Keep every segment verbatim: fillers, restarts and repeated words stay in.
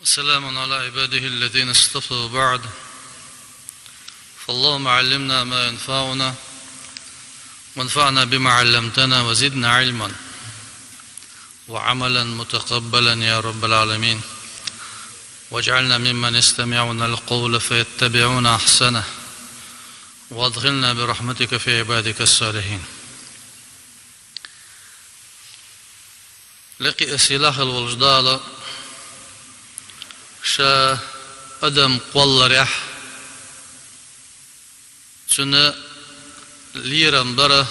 سلام على عباده الذين اصطفى بعد. فاللهم علمنا ما ينفعنا وانفعنا بما علمتنا وزدنا علما وعملا متقبلا يا رب العالمين. واجعلنا ممن يستمعون القول فيتبعون أحسنه. وأدخلنا برحمتك في عبادك الصالحين. Лекхе а сийлахь а волчу Дала Ша адам кхолларехь, цуьнан лерам бара,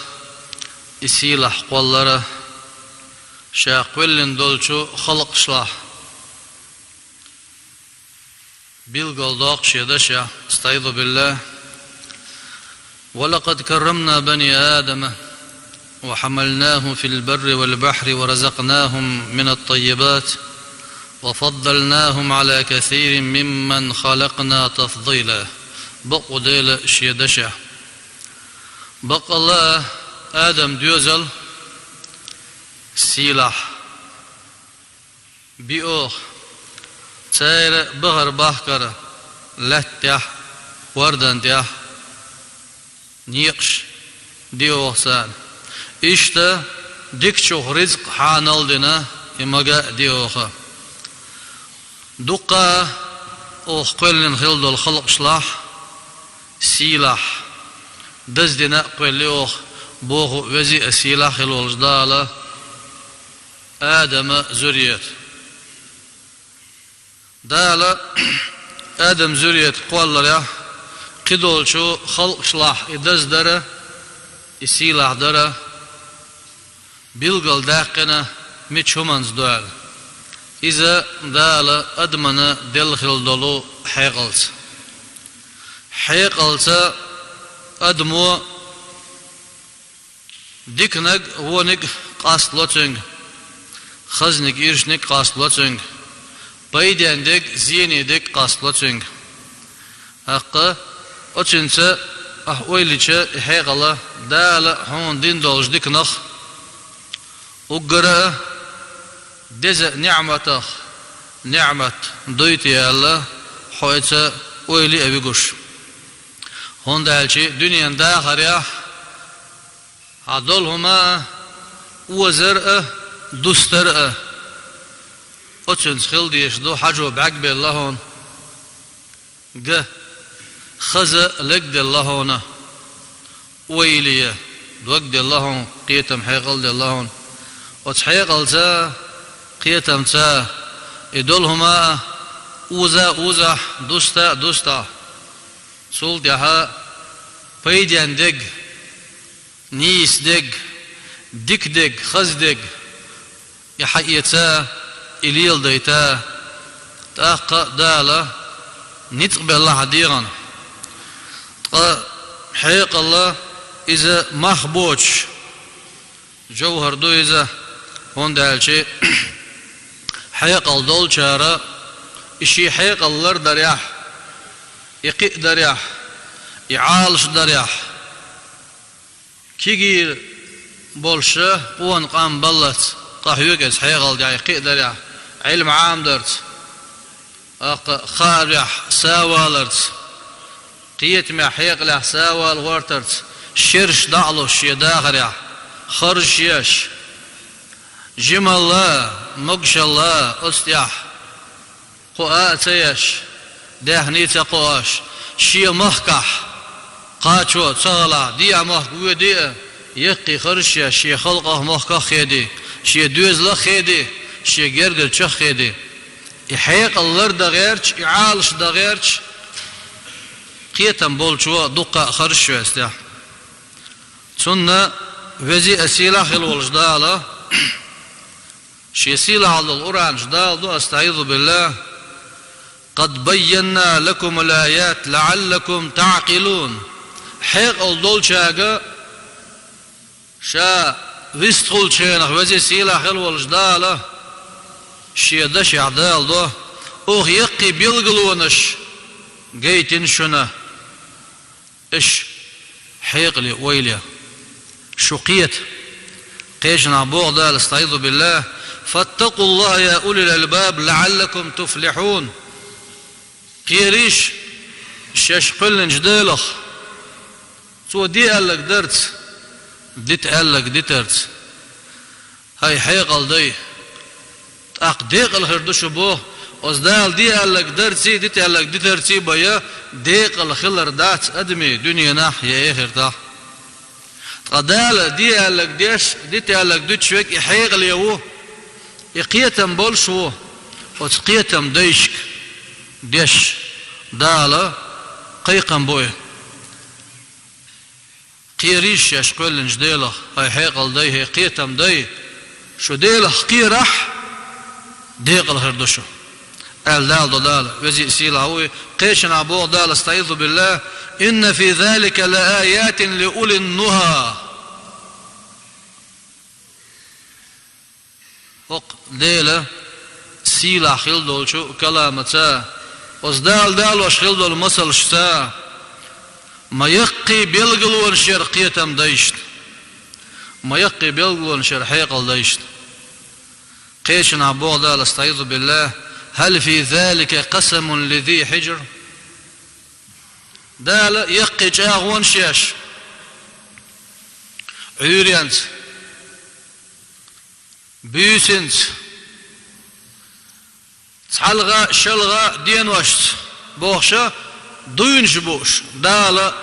и сийлахь кхоллара, Ша кхоьллина долчу халкъашлахь билгалдоккху Шен дашехь. أستعيذ بالله. ولقد كرمنا بني آدم وحملناهم في البر والبحر ورزقناهم من الطيبات وفضلناهم على كثير ممن خلقنا تفضيلا. Бакъ ву Дела Шен дашехь. Баккъалла а Адам доьзал сийлахь би оха, церан бахара бахкара лаьтта тӀехь, хӀордан тӀехь некъаш ди оха царна. Иштта дикачух ризкъ хьанал а дина, и мага а ди оха. Дуккха а оха кхоьллина хилла долу халкъашлахь сийлахь, даздина а кхоьлли оха, боху вези а сийлахь а хилла волчу Дала Адама зуррията. Дала Адам зуррията кхолларехь, кхидолчу халкъашлахь и даздара, и сийлахь дара билгалдаьккхина мича хӀуманца ду аьлла. Иза Дала адамана делла хилла долу хьекъалца. Хьекъалца адамо диканиг а, вониг а къастало цуьнга, хазаниг а, иршниг а къастало цуьнга, пайден дерг а, зене дерг а къастало цуьнга. ТӀаккха оцуьнца ахь ойла йича, и хьекъал Дала хьуна дина долчу диканах уггара а деза неӀматах неӀмат дуй те аьлла, хьо оцу ойла а вигуш. ХӀунда аьлча дуьненан дахарехь хьан долу хӀума а, озар а, дустар а, оцуьнца хила дезаш ду, хьажо бӀаьрг белла хьуна, ган, хаза легделла хьуна, ойла е дог делла хьуна, кхетам, хьекъал делла хьуна. Оцу хьекъалца, кхетамца и долу хӀума а оза а озахь, дуста а дустахь, цул тӀаьхьа пайден дерг, нийса дерг, дика дерг, хаза дерг, и хьаэца, и леладайта, тӀаккха а Дала ницкъ белла хьан дегӀана. Ткъа хьекъал иза мах боцуш жовхӀар ду иза, хӀунда аьлча хьекъал долчара и шен хьекъал лардарехь, и кхиадарехь, и Ӏалашдарехь, кегийра болуш къона къам баллалц къахьоьгу иза хьекъал тӀехь, кхиадарехь, Ӏилма Ӏамадарца, тӀаккха хаарехь саваларца, кхетамехь, хьекъалехь савал гӀортарца, шераш дӀа а луш шен дахарехь, харжаш еш, жималла, могушалла оцу тӀехь кхоа а ца еш, даьхний ца кхоош, шен махкахь кхачо ца хилахь, дехьа махка воьдий а, яккхий харжаш еш, шен халкъах, махках а хедий, шен доьзалах а хедий, шен гергарчех а хедий. И хьекъал лардан гӀерташ, и Ӏалашдан гӀерташ кхетам болчо дуккха а харжаш ву оцу тӀехь. Цунна вези а сийлахь а хилла волчу Дала, Шен сийлахь долу Къуръан чу Дала ду, أستعيذ بالله: قد بينا لكم الآيات لعلكم تعقلون. Хьекъал долчаьрга Ша вистхуьлучу хенахь, вези сийлахь а хилла волчу Дала, Шен дашехь Дала ду, оха яккхий билгалонаш гайтина шуна. Аша хьекъале, ойла е, шу кхета. Кхечанхьа боху Дала, أستعيذ بالله: فاتقوا الله يا أولي الألباب لعلكم تفلحون. Кхерийша шаьш кхоьллинчу Делах, Цо де аьлларг дарца, дита аьлларг дитарца. ХӀай хьекъал дай, тӀаккха декъала хир ду шу боху, оцу Дала де аьлларг дарций, дита аьлларг дитарций бен декъала хилар дац адамийн дуьненахь я эхартахь. Ткъа Дала де аьлларг деш, дита аьлларг дуьтуш верг и хьекъале ву, и кхетам болуш ву, оцу кхетам дайшка деш Дала кхайкхам бу и. Кхерийша шаьш кхоьллинчу Делах, хӀай хьекъал дай, хӀай кхетам дай, шу Делах кхерахь, декъала хир ду шу, аьлла Дала до Дала, везий сийлахь ву и. Кхечанхьа боху Дала, أستعيذ بالله: إن في ذلك لآيات لأولي النهى. ХӀокху Делан сийлахь хила долчу каламаца, оцу Дала далош хила долу масалшца ма яккхий билгалонаш яра кхетам дайшна, ма яккхий билгалонаш яра хьекъал дайшна. Кхечанхьа боху Дала, أستعيذ بالله: هل في ذلك قسم لذي حجر. Дала яккхий чӀагӀонаш еш, Ӏуьйренца, буьйсанца, цхьалгӀа, шалгӀа деношца бохуша, дуйнаш бууш, Дала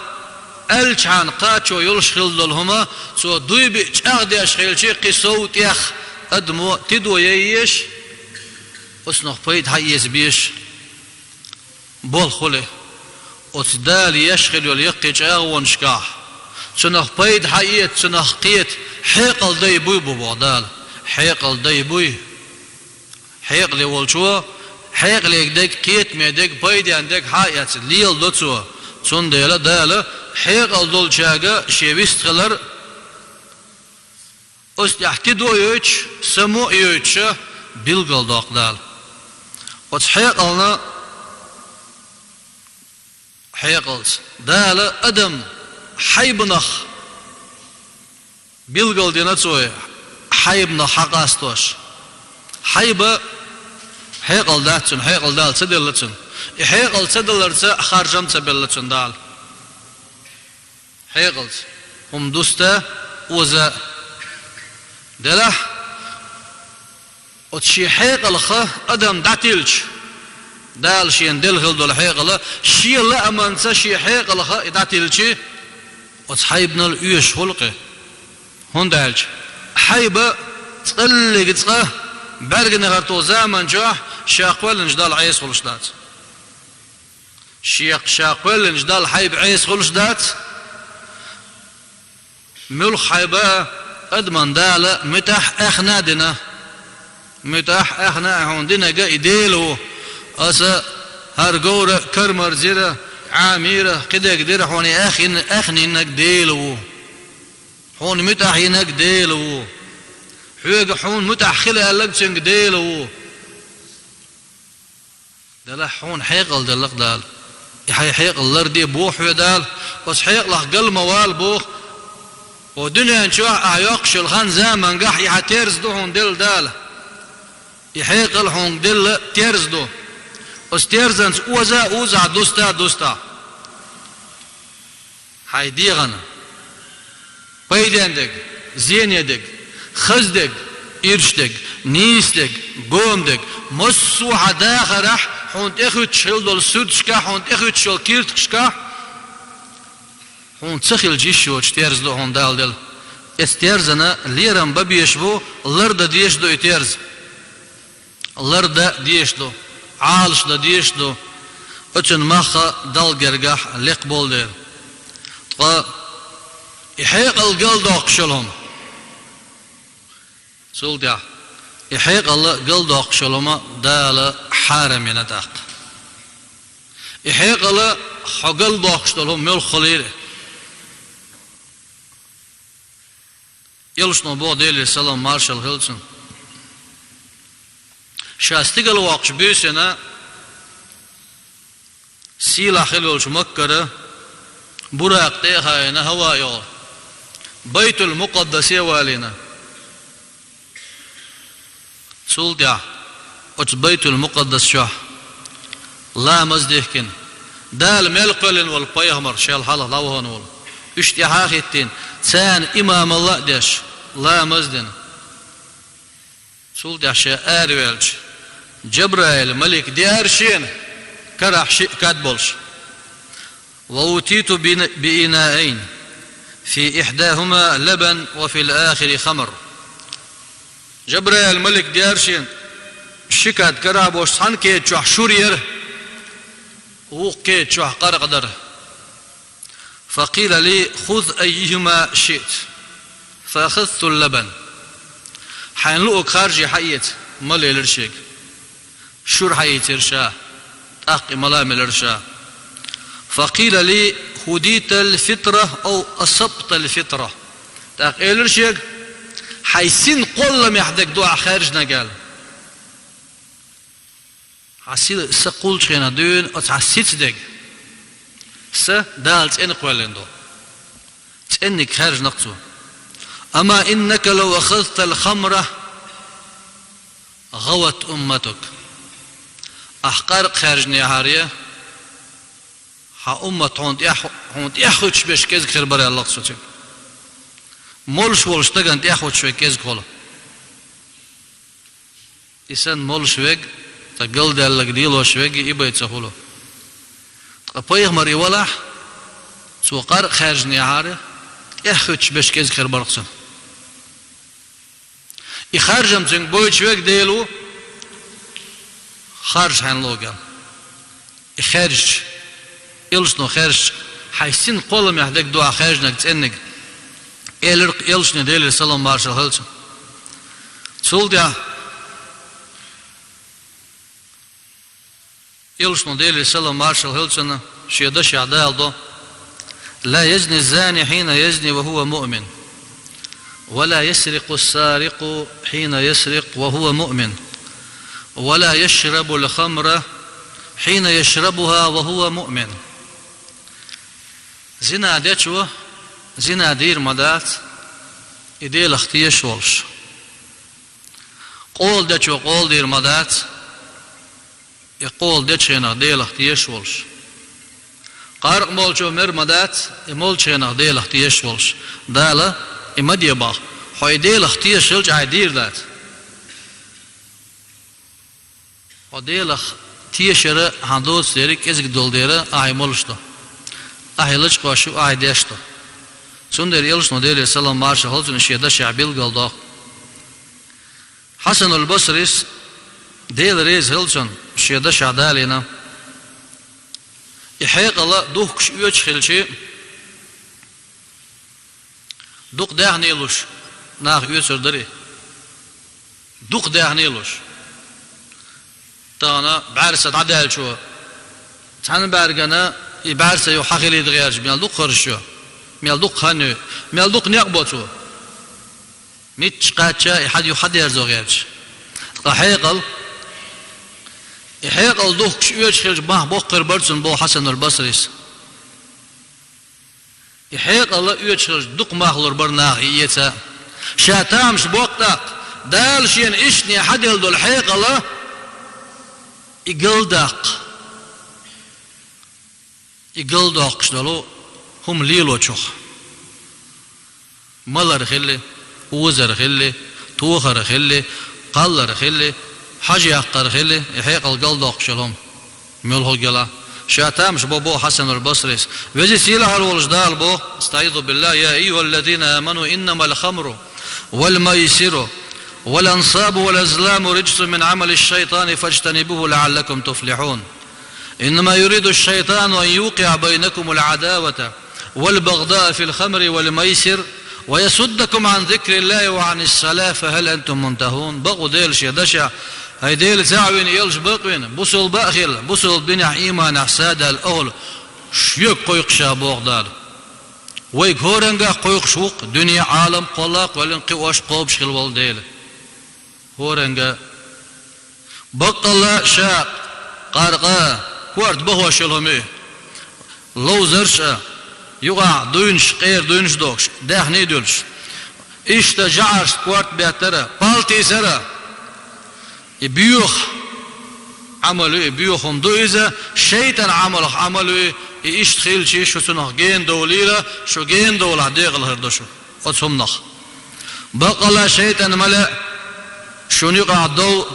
аьллачхьана кхачо йолуш хила долу хӀума, цо дуй биъ чӀагӀдеш хилча, кхин сов тӀех адамо тидо яйеш, оцунах пайда хьаэца безаш болх хуьлу. Оцу Дала еш хила йолу яккхий чӀагӀонашкахь, цунах пайда хьаэца, цунах кхета хьекъал дай буй бу боху Дала. Хьекъал дай буй. Хьекъале волчо хьекъале дерг, кхетаме дерг, пайденна дерг хьаэца леладо цо. Цундела Дала хьекъал долчаьрга шен вистхилар, оцу тӀехь тидо йойтуш, само а йойтуша, билгалдоккху Дала. Оцу хьекъална, хьекъалца Дала адам хьайбанах билгалдина цо, хьайбанах хьакъастош. Хьайба хьекъал дац цуьнан, хьекъал Дала ца делла цуьнан. И хьекъал ца даларца харжам ца белла цуьнан Дала. Хьекъалца хӀума дуста, оза. Делахь, оцу шен хьекъалха адам дӀатилча, Дала шена делла хила долу хьекъала, шен лааманца шен хьекъалха и дӀатилча, оцу хьайбанал оьшуш хуьлу кхин. ХӀунда аьлча хьайба цкъаллиг цкъа бӀаьрганегӀар туху заман чохь ша кхоьллинчу Далла Ӏеса хуьлуш дац. Шех ша кхоьллинчу Далла хьайба Ӏеса хуьлуш дац. Муьлхха хьайба а адаман Дала муьтӀахь а, аьхна а дина. МуьтӀахь а, аьхна а хьуна динарг и Дела ву. Аса хӀара говра кармарзира, Ӏамийра, кхидерг дира, хьуна и аьхна, аьхна йинарг Дела ву. Хьуна муьтӀахь йинарг Дела ву. Хьоьга хьуна муьтӀахь хила аьлларг цуьнга Дела ву. Делахь хьуна хьекъал делла-кх Дала. И хьайн хьекъал ларде боху хьоьга Дала. Оцу хьекъалах гал ма вала боху. О дуьнен чохь ахь йоккхуш йолу хан замангахь и хьан терза ду хьуна делла Дала. И хьекъал хьуна делла терза ду. Оцу терзанца оза а уза, ахь дуста а дуста. Хьайн дегӀана пайденна дерг, зене дерг, хаза дерг, ирча дерг, нийса дерг, гома дерг, массо а хьан дахарехь, хьуна тӀехуьттуш хила долу суьрташкахь, хьуна тӀехуьттуш йолу кирташкахь, хьуна ца хилча йиш йоцуш терза ду хьуна Дала делла. Эцу терзана лерам бан безаш бу, лардан дезаш ду и терза. Лардан дезаш ду, Ӏалашдан дезаш ду, оцун мах Далла гергахь лекха болу дела. Ткъа и хьекъал галдоккхуш йолу хӀума. Цул тӀаьхьа и хьекъал галдоккхуш йолу хӀума Дала хьарам йина тӀаккха. И хьекъал хьо галдоккхуш долу хӀума муьлхха хуьлийла. Элчано боху, Делера салам маршалла хуьлда цунна, ша стигала воккхуш буьйсанна, сийлахь хила йолчу Маккара Буракъ тӀе а хаийна, хӀаваъ йолу, Байтул-Мукъаддасе а валийна. Цул тӀаьхьа оцу Байтул-Мукъаддас чохь ламаз дихкина, Дала мел кхоьллина волу пайхамар, шел хьалха дӀавахана волу, уьш тӀаьхьа а хӀиттийна, царна имамалла а деш, ламаз а дина. Цул тӀаьхьа ша араваьлча, Джабраил-малик деара шена, карахь ши кад болуш. «وأوتيت بن-، بإناءين، في إحداهما لبن وفي الآخر خمر». Джабраил-малик деара шена, ши кад карахь болуш, цхьана кеда чохь шура яра, вукху кеда чохь къаркъа дара. «فقيل لي: خذ أيهما شئت، فأخذت اللبن». Хьайна луъург харжа хьаэца, мала элира шега. Шура хьаийцира ша, тӀаккха и мала мелира ша. «فقيل لي: هديت الفطرة أو أصبت الفطرة». ТӀаккха элира шега: «Хьайн синна кхолламехь дерг ду ахь хаьржинарг», – аьлла. Хьан сила, са кхуллучу хенахь дуьйна оцу хьан сица дерг. Са Дала цӀена кхоьллина ду. ЦӀенниг хаьржинарг цо. «أما إنك لو أخذت الخمر غوت أمتك». Ахь къаркъа хаьржинехьара, хьан уммат хьуна тӀехь-, хьуна тӀехӀуьттуш берш кӀезиг хир бара аьлла цо цуьнга. Молуш волу стагана тӀехӀуьттуш верг кӀезиг хуьлу. И санна молуш верг, ткъа галдаьлларг лелош верг и бен ца хуьлу. Ткъа пайхамар и валахь, цо къаркъа хаьржинехьара, тӀехӀуьттуш берш кӀезиг хир бара цуьнан. И харжам цуьнга бойтуш верг Дела ву, харжа хьайна луъург аьлла. И хаьржича, элчано хаьржича, хьайн синна кхолламехь дерг ду ахь хаьржинарг цӀенниг, элира-кх элчане, Делера салам-маршалла хуьлда цунна. Цул тӀаьхьа элчано, Делера салам-маршалла хуьлда цунна, шен дашехь даладо: «لا يزني الزاني حين يزني وهو مؤمن، ولا يسرق السارق حين يسرق وهو مؤمن، ولا يشرب الخمر حين يشربها وهو مؤمن». Зина дечо зина дийр ма дац, и Делах тешаш волуш. Къола дечо къола дийр ма дац, и къола дечу хенахь Делах тешаш волуш. Къаркъа молчо мер ма дац, и молчу хенахь Делах тешаш волуш. Дала и ма де боху, хьо и Делах тешаш хилча, ахь дийр дац. Хьо Делах тешар хьан доцу дерг, кӀезиг долу дера ахь и молуш ду. Ахь и лачкъош ю, ахь и деш ду. Цундела элчано, Делера салам-маршалла хуьлда цунна, шен дашехь билгалдоккху. Хьасанул Басрис, Дела реза хуьлда цунна, шен дашехь далийна: и хьекъал духкуш оьцуш хилча, дукха даьхни луш, наха оьцур дарий? Дукха даьхни луш. Тахана бӀаьрса дӀадаьллачо цхьана бӀаьргана и бӀаьрса юха хьан хилийта гӀерташ, мел дукха харжа ю, мел дукха хан ю, мел дукха некъ бо цо. Мичча кхаьчча и хьан юха хьан дерзо гӀерташ. Ткъа хьекъал, и хьекъал духкуш оьцуш хилча, мах боккха хир бара цунна, боху Хьасанул Басрис. И хьекъал оьцуш хилча, дукха мах лур бара наха и эца. Ша тамаш боккху тӀаккха, Дала шена иштта хьан делла долу хьекъал, и галдаккха. И галдоккхуш долу хӀума лелочух. Малар хилли, озар хилли, тохар хилли, кхаллар хилли, хьажа яккхар хилли, и хьекъал галдоккхуш йолу хӀума. Муьлхха гела. Ша тамаш бо боху Хьасанул Басрис. Веза сийлахьар волуш Дала боху: أستعيذ بالله: يا أيها الذين آمنوا إنما الخمر والميسر والأنصاب والأزلام رجس من عمل الشيطان فاجتنبوه لعلكم تفلحون. إنما يريد الشيطان أن يوقع بينكم العداوة والبغضاء في الخمر والميسر ويصدكم عن ذكر الله وعن الصلاة فهل أنتم منتهون. Бакъ ву Дела шен дашехь, хӀай Дела цхьаъ вина, элча бакъ вина, бусалба а хилла, бусалба динехь, ийманехь садаьлла охӀла, шуьга кхойкхуш ша боху Дала. Вайга хӀоранга а кхойкхуш ву-кх дуьне, Ӏалам кхолла а кхоьллина, кхиош, кхобуш хилла волу Дела. ХӀоранга а. Баккъалла ша къаркъа, корта бахош йолу хӀума ю. Ловзарш а, юкъахь дуйнаш, къера дуйнаш дохуш, даьхни а дуьлуш. Иштта жӀарашца корта беттара, палтийсара. И боьха Ӏамал ю, и боьха хӀума ду иза, шайтӀан Ӏамалах Ӏамал ю, и иштта хилча шу цунах гена довлийла, шу гена довлахь декъала хир ду шу оцу хӀуманах. Баккъала шайтӀан мала шуна юкъахь дов,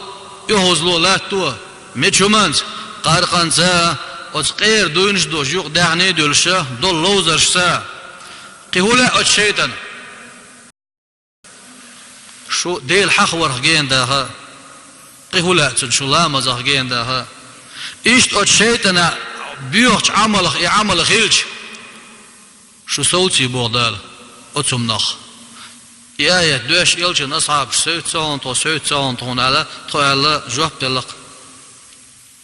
оьгӀазло латто, мича хӀуманца, къаркъанца, оцу къера дуйнаш а долуш, юкъадаьхний а дуьллуш, долу ловзаршца. Кхин хӀун лаьа оцу шайтӀана? Шу Дела хьахаварх гена даха, кхин хӀун лаьа цунна, шу ламазах гена даха. Иштта оцу шайтӀана боьхачу Ӏамалах и Ӏамал хилча, шу совций боху Дала оцу хӀуманах. И аят доьшуш, элчан асхьабаш, соьца ца хьуна тхо, соьца ца хьуна тхуна аьлла, тхо аьлла, жоп делла-кх.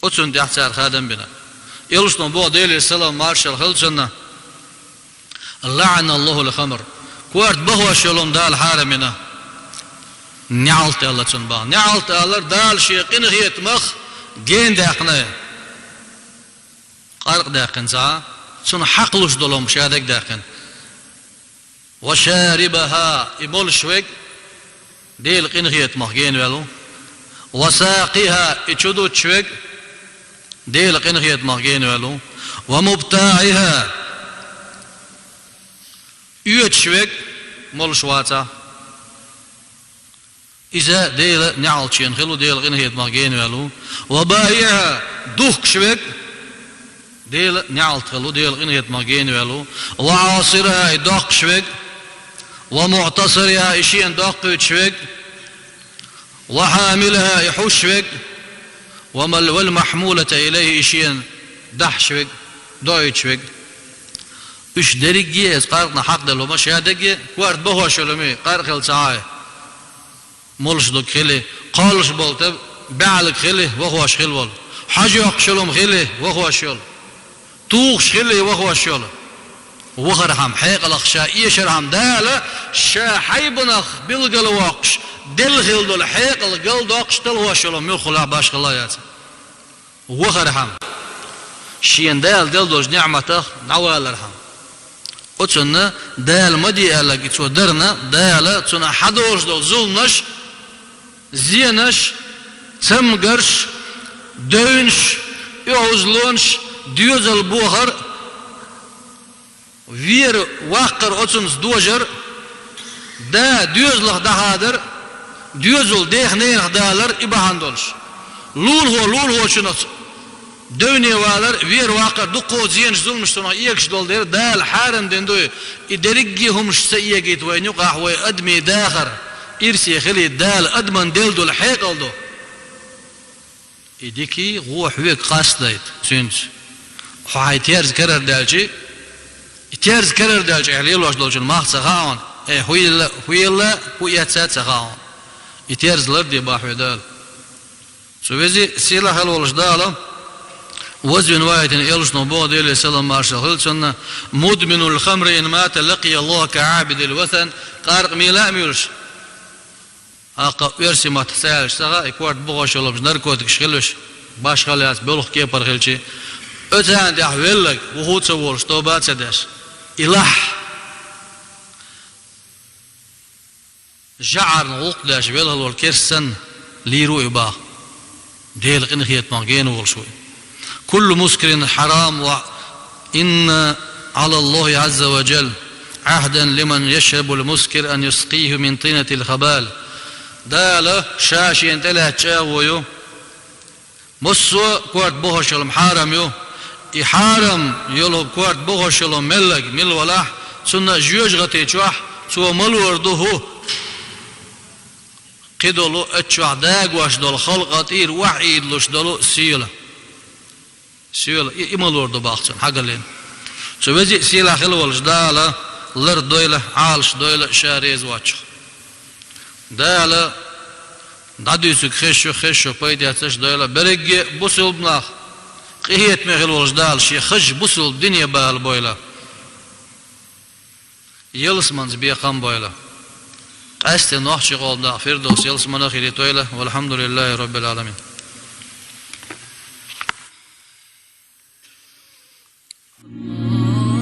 Оцунна тӀехь цара хадам бина. Элчано боху, Делера салам маршалла хуьлда цунна: «ЛаӀана Аллахул хамр». Корта бахош йолу Дала хьарам йина. НеӀалт аьлла цунна боху. НеӀалт алар Дала шен къинхетамах гена даьккхина. Къаркъа даьккхина ца, цунна хьакхалуш долу хӀума ша дага даьккхина. «Ва шарибаха», и молуш верг Делан къинхетамах генаваьлла ву. «Ва сакъиха», и чу дуттуш верг Делан къинхетамах генаваьлла ву. «Ва мубтаӀиха», оьцуш верг молуш вацахь. Иза Делан неӀалт шена хилла ву, Делан къинхетамах генаваьлла ву. «Ва баиӀаха», духкуш верг Делан неӀалт хилла ву, Делан къинхетамах генаваьлла ву. «Ва Ӏасираха», и доккхуш верг. «Ва муӀтасириха», и шена доккхуьйтуш верг. «Ва хьамилаха», и хьуш верг. «Ва мал-, вал махьмулата илайхи», и шена дахьаш верг, доуьйтуш верг. Уьш дерриге а, иза къаркъана хьакхаделла хӀума, ша дага, корта бахош йолу хӀума, къаркъа хилла ца Ӏа. Молуш дерг хили, кхоллуш болу тӀе баьӀалг хили, вахош хилла волу. Хьожа йоккхуш йолу хӀума хили, вахош йолу. Тухуш хили, вахош йолу. Вахархьама, хьекъалх ша эшархьама, Дала ша хьайбанах билгалвоккхуш, делла хилла долу хьекъал галдоккхуш, талхош йолу хӀума муьлхха а башхалла яц. Вахархьама, шена Дала делла долчу неӀматах дӀавалархьама. Оцунна Дала ма де аьлларг и цо дарна, Дала цунах хьадолуш долу зуламаш, зенаш, цамгарш, девнаш, оьгӀазлонаш, доьзал бохар, вер ваккхар, оцунца дожар, да доьзалх дӀахадар, доьзал дех-ненах далар, и бахьана долуш. Лулахо лулахочунах девне валар, вер ваккхар, дуккха а зенаш, зуламаш цунах эгаш долу дела, Дала хьарам дина ду и. И дерриге а хӀуманаш ца эгийта вайна юкъахь вай адамийн дахар ирсе хилийта Дала адамна делла долу хьекъал ду. И дикий гӀо хьоьга къастадайта цуьнца. Хьо хьайн терза карардаьлчи, и терза карардаьлчи, ахь лелош долчун мах ца хаьа хьуна, э, хӀу елла, хӀу елла, хӀу эцна ца хаьа хьуна. И терза ларде боху хьоьга Дала. Цу веза, сийлахь хила волуш Дала, вазвина ваийтина элчано боху, Делера салам маршалла хуьлда цунна: «Мудминул хамри ин мата лакъия Аллаха каӀабидил васан», къаркъа мила а муьйлуш. ХӀокху оьрсийн маттахь ца аьлча ца хаьа, и корта бахош йолу хӀумнаш, наркотикаш хилуш, башхалла яц, белхан кепара хилчи, оцарна тӀехь велларг, вуху а ца волуш, тоба а ца деш, и лахь, жӀарна гӀуллакх деш велла волу керста санна, лийр ву и боху. Делан къинхетамах гена волуш ву и. «Куллу мускирин хьарам ва инна Ӏала Аллахи Ӏазза ва Джалла Ӏахдан лиман яшрабул мускир ан юскъиху мин тинатил хабал». Дала Ша Шена тӀелаьцна чӀагӀо ю: массо а корта бахош йолу хӀума хьарам ю. И хьарам йолу корта бахош йолу меллаг мила валахь, цунна жоьжахати чохь цо ма лур ду хӀу. Кхидолу, оцу чохь дагош долу халкъан тӀера охьаийдалуш долу соьла. Соьла, и, и ма лур ду боху цунна хьагаллина. Цу веза а, сийлахь хила волчу Дала лардойла, Ӏалашдойла Ша реза воцчух. Дала дӀадуьйцург хезаш ю, хезачух пайда эцарш дойла. Берриге а бусулба нах, къинхетаме хила волчу Дала Шен хазачу бусулба дине бала бойла. Ялсаманица бекхам а бойла. Къаьсттина нохчийн къоман нах Фирдовс ялсаманах а хилийтойла. Валхьамдулиллахи Роббил Ӏаламин.